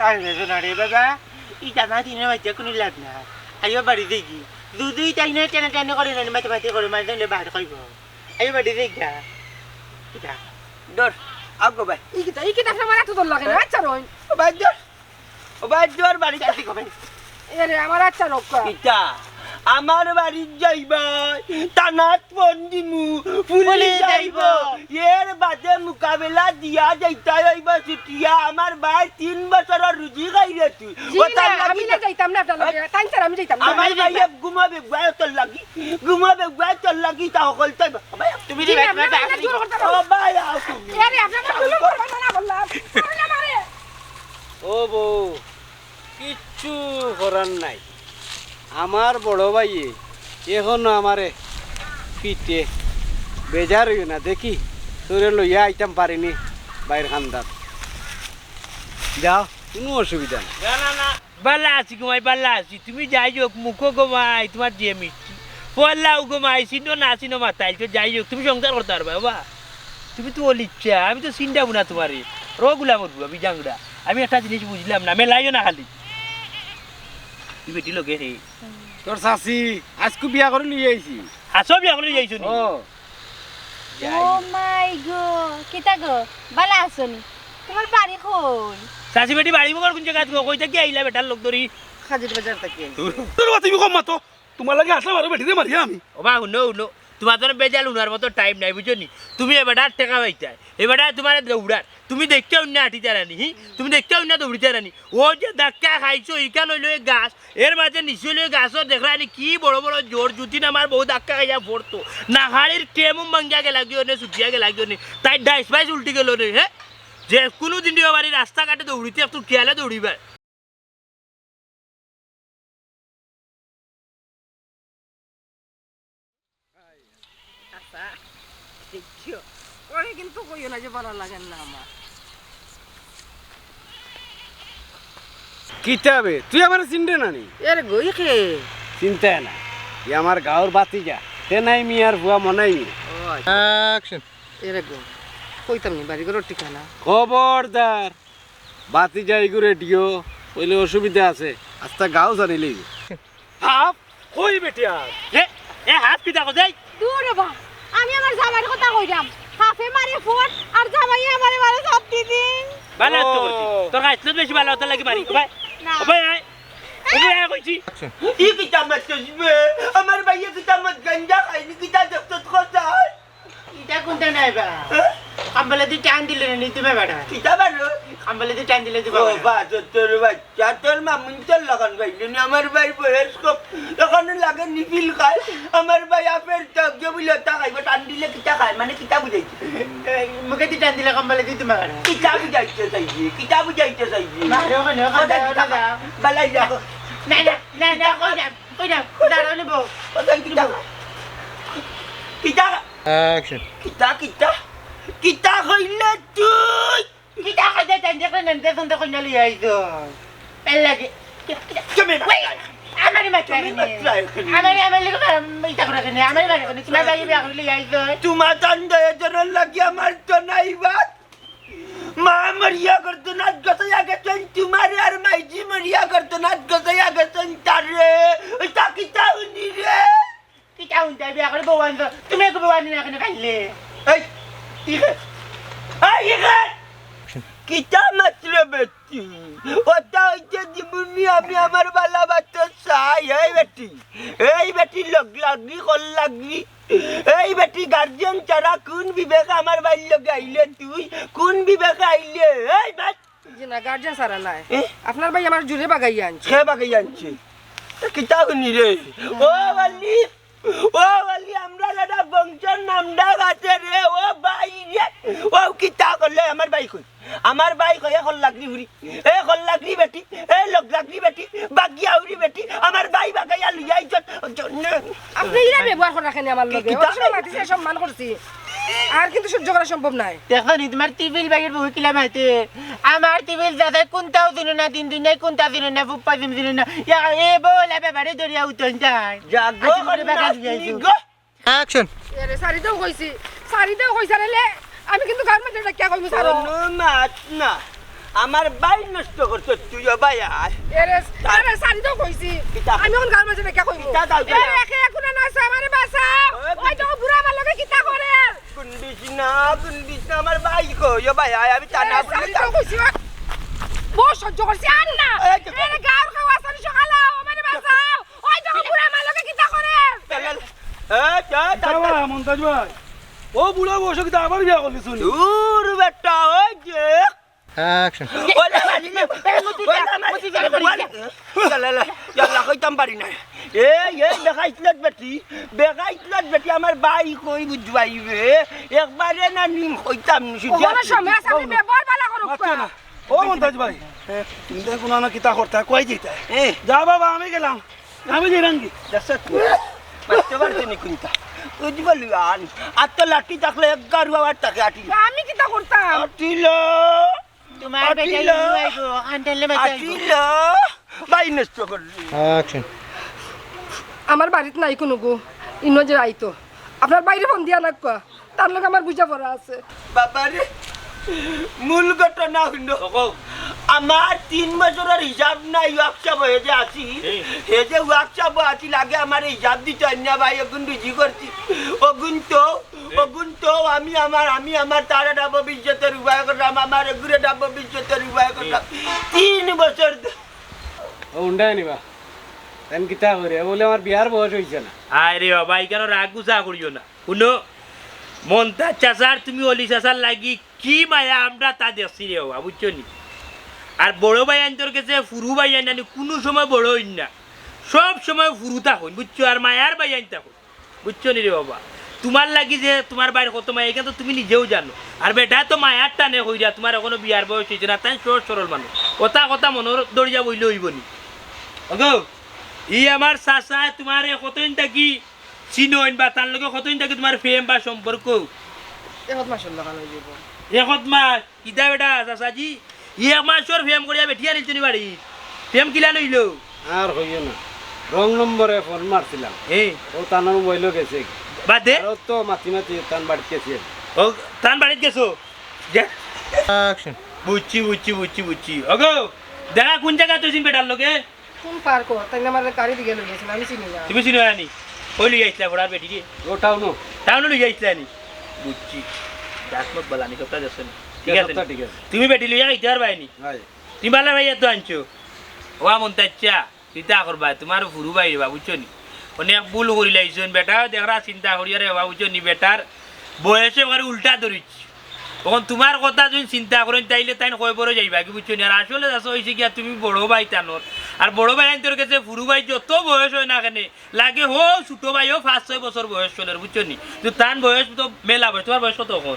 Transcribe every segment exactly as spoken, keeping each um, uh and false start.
আরে না রে বাবা, ইটা মাতি না মাতিয়া কুনু লাভ না। আইও বাড়ি যাইগি। দুদু ইটা ইনে টেনে টেনে করে না, মাতি মাতি করে, মাঝে মাঝে বার কইব। আইও বাড়ি যাইগা। ইটা। ডর, আও গো ভাই। ই কিতা, ই কিতা আমার এত ডর লাগে না? আচ্ছা রইন। ও ভাই, ডর। ও ভাই, ডর বাড়ি। চাচি গো ভাই। এরে, আমার আচ্ছা রক্ষা। ইটা, আমার বাড়িত যাইবা, তানাত ফোন দিমু, পুলিশ পুলিশ আইব। আইব। এর বাদে মোকাবেলা দিয়া যাইতা অইব ছুটিয়া। আমার ভাই তিন বছরর রুজি খাইরে তুই। জি ওটার না, লাগি আমি না তো যাইতাম না আপনার লগে। তাই স্যার, আমি যাইতাম না। আমার আমি ভাই যাইতাম। ঘুমাবে, ভাই তোর লাগি। ঘুমাবে, ভাই তোর লাগি, তা হকল তাই। তুমি জি না, রে ভাই, আপনি ভাই, জোর করতে ও পারো। ভাই, আও তুমি। এরে, আপনি আমার জুলুম করবেন না, বললাম। আরে না, মারে। ও বউ, কিচ্ছু করার নাই। আমার বড় ভাইয়ে এখনো আমারে পিটে। বেজার অইও না, দেখি তোরে লইয়া আইতাম পারিনি বাইর খান্দাত। যাও, কুনু অসুবিধা নাই। না, না, না। বালা আছি গো মাই, বালা আছি। তুমি যাই হোক, মুখো গো মাই, তোমার যে মিষ্টি। পল্লাও গো মাই, চিনো না চিনো মাতাইল, তো যাই হোক, তুমি সংসার করতে পারবা বাবা। তুমি তো অলিচ্ছা, আমি তো চিন্তা না তোমারে। রগুলা মরবো, আমি জাংড়া। আমি একটা জিনিস বুঝলাম না, মেলাইও না খালি। তুই বেটি লোকে হে। তোর চাচি, আজকু বিয়া করে লই আইছি। আসো বিয়া করে লই আইছো নি? ও। ও মাই গো, কিতা গো? বালা আছো নি? তোমার বাড়ি কই? চাচি বেটি বাড়ি মগর কোন জায়গা গো? কইতা কি আইলা বেটার লোক ধরি? হাজির বাজার থাকি আইছি। তোর বাবা তুমি কম মাতো। তোমার লাগে আসলাম আরো বেটিরে মারিয়া আমি। ও বা হুনো, হুনো। তোমার জন্য বেজাল হুনার মতো টাইম নাই, বুঝছো নি? তুমি এ বেটার টেকা পাইতায়। এ বেটায় তোমারে দৌড়ার। তুমি দেখতে অন্য আটিতায় না নি, হি? তুমি দেখতে অন্য দৌড়িতায় না নি? ও যে ধাক্কা খাইছো, ইখান অইলো এই গাছ। এর মাঝে নিচে অইলো এই গাছর দেখরা নি কি বড় বড় জোর, জুতি নামার বউ ধাক্কা খাইয়া পড়তো। নাহারির টেমুম ভাঙ্গিয়া গেলাগি অনে, ছুটিয়া গেলাগি অনে। তাই ডাইস বাইস উল্টি গেলো নে, হে? যে কুনু দিন দিও বাড়ি রাস্তাঘাটে দৌড়িতে একটু খেয়ালে দৌড়িবায়। আচ্ছা, দেখিও। ওরে কিন্তু কইও না যে ভালা লাগে না আমার। কিতা বে? তুই আমারে চিনরে না নি? এরে গো, ই কে? চিনতে না। ই আমার গাঁওর বাতিজা। তেনাই মিয়ার ফুয়া মনাই মিয়া। ও আচ্ছা। অ্যাকশন। এরে গো, কইতাম নি বাড়ি ঘরর ঠিকানা? খবরদার। বাতিজা ইগু রেডিও, অইলে অসুবিধা আছে। আস্তা গাঁও জানিলেই। হাফ, কই বেটিয়া? এ, এ হাফ কিতা কও যাই? দূর রে বা, আমি আমার জামাইর কথা কইরাম। হাফে মারে ফোন, আর জামাইয়ে আমারে মারে সব দিদি। ভালা তো ও। করছি। তোর কাছে বেশি ভালা হতে লাগে মারি। ও ভাই, না। ও ভাই, আয়। ও ভাই, আয় কইছি। ই কিতা মারছস বে? আমার ভাইয়ে কিতা মদ গাঞ্জা খাইনি, কিতা দেখছস কোথায়? ইটা কোনটা নাই বা? হ্যাঁ? কম্বলেদি টান দিলে নি তুমি বেটা। কিতা বারো? কম্বলেদি টান দিলে তুমি ও বেটা। বা, তোর, তোর বাচ্চা, তোর মামুন তোর লাখান ভাই, নি আমার ভাই বয়স কম, এখন লাগে নিপিল খায়। আমার ভাই আপের টক যে বুলে তা খাইব, টান দিলে কিতা খায়, মানে কিতা বুঝাইছে? এই, মুখেদি টান দিলে কম্বলেদি তুমি বেটা। কিতা বুঝাইতে চাইছি? কিতা বুঝাইতে চাইছি? মারো কেন? কথা কথা কিতা? কথা। বালাই যাও। না, না, না, না, কই না, কই না, দাঁড়াও নিব। কথা কিতা? কিতা? অ্যাকশন। কিতা, কিতা? কিতা কইলে তুই? কিতা কইতে চাইন দেখলে নেন, দেখুন তো কইনা লই আইছো। এর লাগে। তুমি ওই, আমারে মাতলা তুমি কেনে? মাতলা কেনে? আমারে, আমার লগে মার-, ইটা করে কেনে? আমারে মারে কেনে? তোমার ভাই বিয়া করে লই আইছো। তোমার তান দয়া জনের লাগি আমার তো নাই বাদ। মা মরিয়া করতো না গসাইয়া গেছেন, তোমারে আর মাইজি মরিয়া করতো না গসাইয়া গেছেন, তারে। ওই তা কিতা হুনি রে? কিতা হুনতে বিয়া করে বউ আনছো? তুমি একটু বউ আনি না কেনে খাইলে? এই, ইগে। এই, ইগে। কিতা মাতরে বেটি? ওটা হইছে জীবনী, আমি আমার বালা বাচ্চা চাই। এই বেটি, এই বেটি লগ লাগি, কল লাগি। এই বেটি গার্জিয়ান ছাড়া কোন বিবেকে আমার ভাইর লগে আইলে তুই? কোন বিবেকে আইলে? এই বেটি। জি না, গার্জিয়ান ছাড়া নাই। এ? আপনার ভাই আমার জুরে বাগাইয়া আনছে। কে বাগাইয়া আনছে? তা কিতা হুনি রে? ও বালি, ও বালি, আমরা দাদা বংশর নামডাক আছে রে, ও ভাই রে। ও কিতা করলে আমার ভাই কই? আমার ভাই কই, এ কল লাগি হুরি, এ কল লাগি বেটি, এ লগ লাগি বেটি, বাগিয়া হুরি বেটি, আমার ভাই বাগাইয়া লইয়া আইছত। আপনি ইলা ব্যবহার করা কেনে আমার লগে? কিতা? অত সময় মাতিছে, সম্মান করছি। আর কিন্তু সহ্য করা সম্ভব নাই। দেখো নি, তোমার টিফিল ভাইর বউ কিলা মাতে। আমার টিফিল দাদা কোনটাও চিনো না, দিন দুনিয়ায় কোনটা চিনো না, ফুপ্পা দিন চিনো না। ইয়া, এ বউ লা ব্যাপারে দরিয়া উঠন যায়। জাগো, আচ্ছা, করে বাগান নাচ দিয়ে আইছো। নিগো। অ্যাকশন। এরে, সারিদেও কইছি, সারিদেও কইছি, আরে লে, আমি কিন্তু গান মাঝে ডাকিয়া কইমু, সারো। কোনো মাত না। আমার ভাই নষ্ট করছস তুই, ও ভাই আয়। এরে, আরে, সারি তো কইছি। কিতা? আমি অখন গাউর মাঝে বেকা কইমু। কিতা দাও, এ, দাও। একে একুনে না আছে, আমারে বাঁচাও। ওই ওই দেখো বুড়া আমার লগে কিতা করের। কুন্দিস না, কুন্দিস না, আমার ভাই কই, ও ভাই আয়, আমি তা না এরে, বলি সারি তো কইছি, ওই। বহুত সহ্য করছি, আর না। এই তো। এরে, গাউর কেউ আছে নি সকালে, আমারে বাঁচাও। ওই দেখো বুড়া আমার লগে কিতা করের। চল, চল। এ, চল, চল, চল। বাবা, মন্তাজ ভাই। ও বুড়া বয়সে কিতা আবার বিয়া করলি শুনি? দূর বেটা, ওই যে অ্যাকশন। ওলা মারি না, ওলা মারি না, ওলা। ইয়াল্লা, ইয়াল্লা, কইতাম পারি না। এই, এই, বেকাইতলত বেটি, বেকাইতলত বেটি, আমার ভাই কই বুঝবাইবে? একবারে না নিম কইতাম নি, সুজা। ওখানে সময় আছে, আপনি ব্যবহার ভালা করুক। মারছো না। ও মন্তাজ ভাই, তুমি তো কোনো না কিতা করতা, কই দিতা? এ। যা বাবা, আমি গেলাম। আমি যে রাঙ্গি। দেখছত নি? মারতে পারছে নি কুনটা? ওই যে বলি আন। আর তো লাঠি থাকলে এক গারু আবার তাকে আটিল। আমি কিতা করতাম? আটিল। তোমার বেটা আটিল। ইনু আইবো, আন্ডালে বেটা আইবো। আটিল। ভাই নষ্ট করলি। অ্যাকশন। আমার বাড়িত নাই কুনু গো। ইনো যে আইতো। আপনার বাইরে ফোন দিয়া না কয়া। তার লগে আমার বুঝা পড়া আছে। বাবারে, মূল ঘটনা হইল, কও। আমার তিন বছরের হিসাব নাই, ওয়ার্কশপ হয়ে যে আছি, হুম। হে যে ওয়ার্কশপ আছি, লাগে আমার হিসাব দিতে হয় না ভাই, অগুন রুজি করছি, অগুন তো, হুম। অগুন তো আমি আমার, আমি আমার তার একটা ভবিষ্যতের উপায় করলাম, আমার এগুরে একটা ভবিষ্যতের উপায় করলাম। হুম। তিন বছর ধ- ও উন্ডায় নিবা, তাই কিতা করে? বলে আমার বিয়ার বয়স হইছে না। আরে বাবা, এখানে রাগ গুছা করিও না। হুনো, মন্তাজ চাচার তুমি অলি চাচার লাগি কি মায়া আমরা তা দেখছি রে বাবা, বুঝছো নি? আর বড় ভাইয়াইন্তর গেছে ফুরু ভাইয়াইন নানি কুনু সময় বড় হইন না, সব সময় ফুরু থাকইন, বুঝছো? আর মায়ার ভাইয়াইন থাকইন, বুঝছো নি রে বাবা? তোমার লাগি যে তোমার ভাইর কত মায়া, এখান তো তুমি নিজেও জানো। আর বেটা তো মায়ার টানে কইরা, তোমার এখনো বিয়ার বয়স হইছে না, তাই সহজ সরল মানুষ, কথা কথা মনে ধরিয়া বইলে হইব নি? ওগো, ই আমার চাচায় তোমারে কতদিন থাকি চিনইন বা তার লগে কতদিন থাকি তোমার প্রেম বা সম্পর্ক? একত মাসর লাখান হয়ে যাইব। একত মাস? কিতা বেটা, চাচাজি? ই এক মাসর প্রেম করিয়া বেটি আনিলছো নি বাড়ি? প্রেম কিলা নইল? আর কইও না, রং নম্বরে ফোন মারছিলাম। এ। ও তানোর মোবাইলও গেছে। বাদ দে। আর ও তো মাতি মাতি তান বাড়িত গেছে। ও, তান বাড়িত গেছো? যে- অ্যাকশন। বুঝছি, বুঝছি, বুঝছি, বুঝছি। ওগো, দেখা কোন জায়গা তুই চিন বেটার লগে? কোন পার্ক? তাই না আমার গাড়ি দিকে লই গেছেন, আমি চিনি না। তুমি চিনো না নি? ওই লই আইছিলা ঘোড়ার বেটি রে। ও টাউনো। টাউনো লই আইছিলা নি? বুঝছি। দাঁত মত বলানি সবটা যাচ্ছে না। ঠিক আছে। সবটা ঠিক আছে। তুমি বেটি লইয়া খাইতে পারবায় নি? হয়। তুমি বালা ভাইয়া তো আনছো। ও আমন তাচ্চা, কিতা করবা? তোমার ফুরু ভাই রে বাবা, বুঝছো নি? অনেক ভুল করি লাইছইন বেটা, দেখরা চিন্তা করিয়া রে বাবা, বুঝছো নি? বেটার বয়সে ওখানে উল্টা ধরিছি। অখন তোমার কথা যদি চিন্তা করেন, তাইলে তাইন কয় বড় যাইবা কি, বুঝছো নি? আর আসলে চাচা হইছে গিয়া তুমি বড় ভাই তানোর। আর বড় ভাইয়াইন্তর গেছে ফুরু ভাই যত বয়স হয় না কেনে, লাগে হো ছোট ভাইও পাঁচ ছয় বছর বয়স চলের, বুঝছো নি? তো তান বয়স তো মেলা বয়স, তোমার বয়স কত অখন?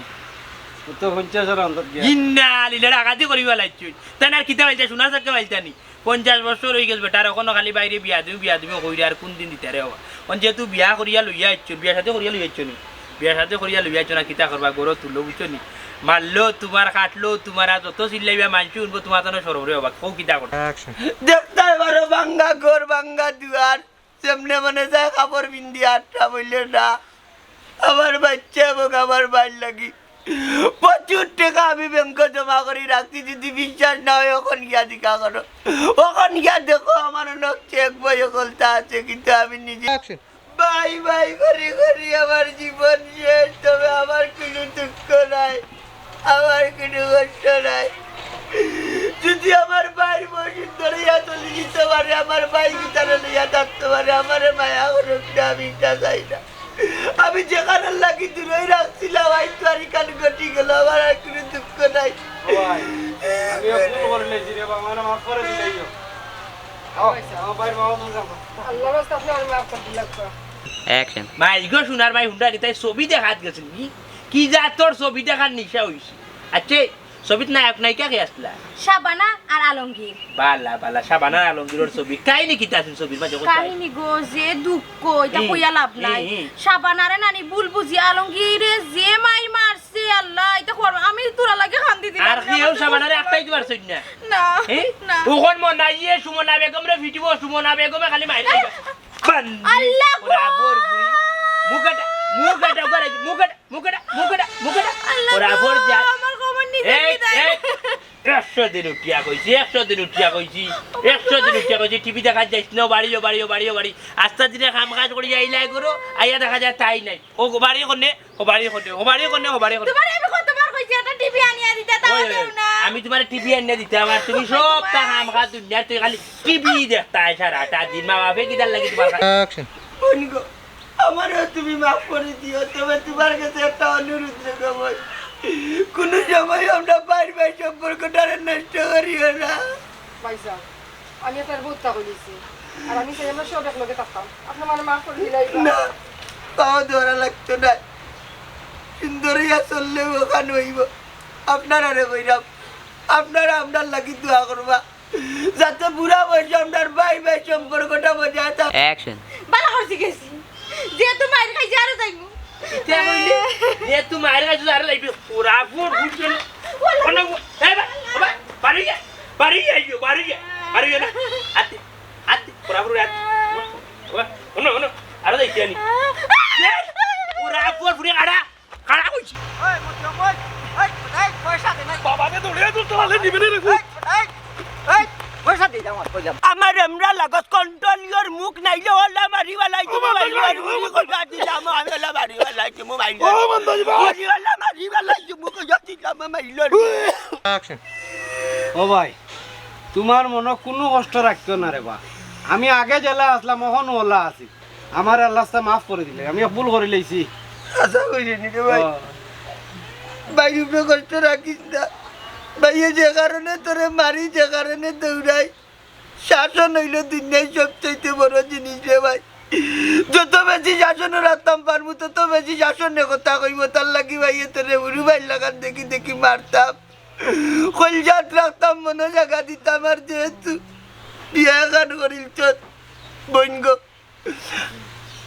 ও তো পঞ্চাশ আর অন্তত গিয়া। ইন্না লিলে ডাকাতি করিবা লাগছো। তাইন আর কিতা পাইতা, সোনার চাক্কা পাইতা নি? পঞ্চাশ বছর হই গেছে বেটার, অখনো খালি বাইরে বিয়া দিমু, বিয়া দিমু কইরা, আর কোন দিন দিতা রে বাবা? অন যেহেতু বিয়া করিয়া লইয়া আইছো, বিয়া শাদী করিয়া লইয়া আইছো নি? বিয়া শাদী করিয়া লইয়া আইছো না, কিতা করবা? গরো তুলো, বুঝছো নি? মারলো তোমার, কাটলো তোমার, আর যত চিল্লাইবা মানষে হুনবো, তোমার তানো শরম রে বাবা, কও কিতা করো? অ্যাকশন। দেখতায় পারো ভাঙ্গা ঘর, ভাঙ্গা দুয়ার, যেমনে মনে যায় কাপড় পিন্দি আটটা বইলে না। আমার বাচ্চা এবং আমার ভাইর লাগি প্রচুর টেকা আমি ব্যাংকে জমা করি রাখছি, যদি বিশ্বাস না হয়, অখন গিয়া জিকা করো, অখন গিয়া দেখো আমার অনেক চেক বই অকলতা আছে, কিন্তু আমি নিজে অ্যাকশন। বাই বাই করি করি আমার জীবন শেষ, তবে আমার কোনো দুঃখ নাই, আমার কোনো কষ্ট নাই। যদি আমার ভাইর বয়স ধরে ইয়া চলে যেতে পারে, আমার ভাই ভিতরে লইয়া থাকতে পারে, আমারে মায়া করুক না, আমি ইটা চাই না। আমি যেখানে লাগি দূরই রাখছিলাম, আইজ তো আর ইখান ঘটি গেল, আমার আর কোনো দুঃখ নাই। ও ভাই, আমি ভুল করে লেছি রে বাবা, আমারে মাফ করে দিলাইও। আও, আমার ভাইর বাবা তুমি যাও। আল্লাহর রাস্তা আপনি আমারে মাফ করে দিলাম। অ্যাকশন। মাইগো সোনার মাই হুন্ডা কিতাই ছবি দেখাত গেছিল নি? কি জাতর ছবি দেখার নিশা হইছে? আচ্ছা, ছবিত নায়ক নায়িকা কে আসলা? শাবানা আর আলমগীর। বালা, বালা, শাবানা আর আলমগীরর ছবি। কাহিনী কিতা আছিল ছবির মাঝে? কাহিনী গো, যে দুঃখ, ইটা হুম, কইয়া লাভ নাই। হুম, হুম। শাবানারে নানি ভুল বুঝি আলমগীরে যে মাই মারছে, আল্লাহ, ইটা কর-, আমি তোরা লাগে কান্দি দিলাম আর না, কেউ আমার তো শাবানারে কষ্ট আটকাইতে লাগছে। পারছইন না? না, এ? না। অখন মনাইয়ে সুমনা বেগমরে ভিডিও, সুমনা বেগমে খালি মাইর খাইবা। বান্দি। আল্লাহ গো। ওরা বড় বুড়ি। মুখটা, মুখটা, মুখটা, মুখটা, মুখটা, মুখটা। আল্লাহ ওরা গো, বড় যা। আমার খবর নিতে এই, কি দেয়? এই। একশো দিন উঠিয়া কইছি, একশো দিন উঠিয়া কইছি, একশো দিন উঠিয়া কইছি, টিভি দেখাত যাইস না, বাড়ি, ও বাড়ি, ও বাড়ি, ও বাড়ি। আস্তা দিনে কাম কাজ করি আইলাই করো, আইয়া দেখা যায় তাই নাই। ও বাড়ি কোনে, ও বাড়ি কোনে, ও বাড়ি কোনে, ও বাড়ি কোনে? তোমারে আমি কতবার কইছি একটা টিভি আনিয়া দিতা, তাও ওই, ওই, দেও না। আমি তোমারে টিভি আনিয়া দিতাম, আর তুমি সব তা কাম কাজ দুনিয়ার, তুই খালি টিভি দেখতায় সারাটা দিন। মা বাপে কিতার লাগি তোমার কাছে? অ্যাকশন। বোন গো, আমারেও তুমি মাফ করি দিও, তবে তোমার কাছে একটা অনুরোধ রে গো বোন, কোনো সময় আমরা ভাইর ভাইর সম্পর্কটারে নষ্ট করিও না। ভাইসাব, আমি আপনার বউত তা কইলিছি, আর আমি চাই আমরা সব একলগে থাকতাম। আপনি মানে মাফ করি দিলাই বা? না, পাও ধরা লাগতো না, সুন্দরিয়া চললে ওখান হইব। আপনারা রে বৈরাম, আপনারা আমরার লাগি দোয়া করবা, যাতে বুড়া বয়সে আমরার ভাই ভাই সম্পর্কটা বজায় থাকে। অ্যাকশন। বালা করছি গেছি, যেহেতু মাইর খাইছি আরো যাইমু। ইতা কইলে, যেহেতু মাইর খাইছি আরো যাইবি। ওরা ফুট ফুট করে। ওলা। ওলা, ও-, এ বা-, ও বা-, বাড়ি যা, বাড়ি যা, আইও, বাড়ি যা, বাড়ি যা না। আতে, আতে, ওরা ফুট আতে। ও বা-, ওনো, ওনো, আরো যাইছি আমি। এ, ওরা ফুট ফুট করে আড়া। খাড়া কইছি। এই, মতি, ওই, এই, এই, পয়সা দে নাই। বাবাকে দৌড়ে তুলতে পারলে নিবে না রে। এই, এই, এই, পয়সা দে, যাও, কই যাও? আমার এমরা লাগস control your মুখ নাইলে ওলা মারি বালাই তুমি ও, মাইলো আর মারি, মুখ কইবা দিলাম, আমি ওলা মারি বালাই তুমি মাইলো। ও, মন্তাজ ভাই। মারি ওলা মারি বালাই তুমি কইবা দিলাম, মাইলো। অ্যাকশন। ও ভাই, তোমার মনো কুনু কষ্ট রাখিও না রে বা। আমি আগে যেলা আছলাম, অখন ওলা আছি। আমারে আল্লাহ মাফ করি দিলে, আমি ভুল করি লাইছি। আশা করি নি রে ভাই। ও। ভাই, উপরে কষ্ট রাখিস না। ভাইয়ে যে কারণে তোরে মারি, যে কারণে দৌড়াই, শাসন হইল দুনিয়ার সবচাইতে বড় জিনিস রে ভাই। যত বেশি শাসন রাখতাম পারমু, তত বেশি শাসনে কথা কইব। তার লাগি ভাইয়ে তোরে উরু ভাইর লাখান দেখি দেখি মারতাম। কইলজাত রাখতাম, মনো জাগা দিতাম। আর যেহেতু বিয়া এখান করিল তোর বইন গো,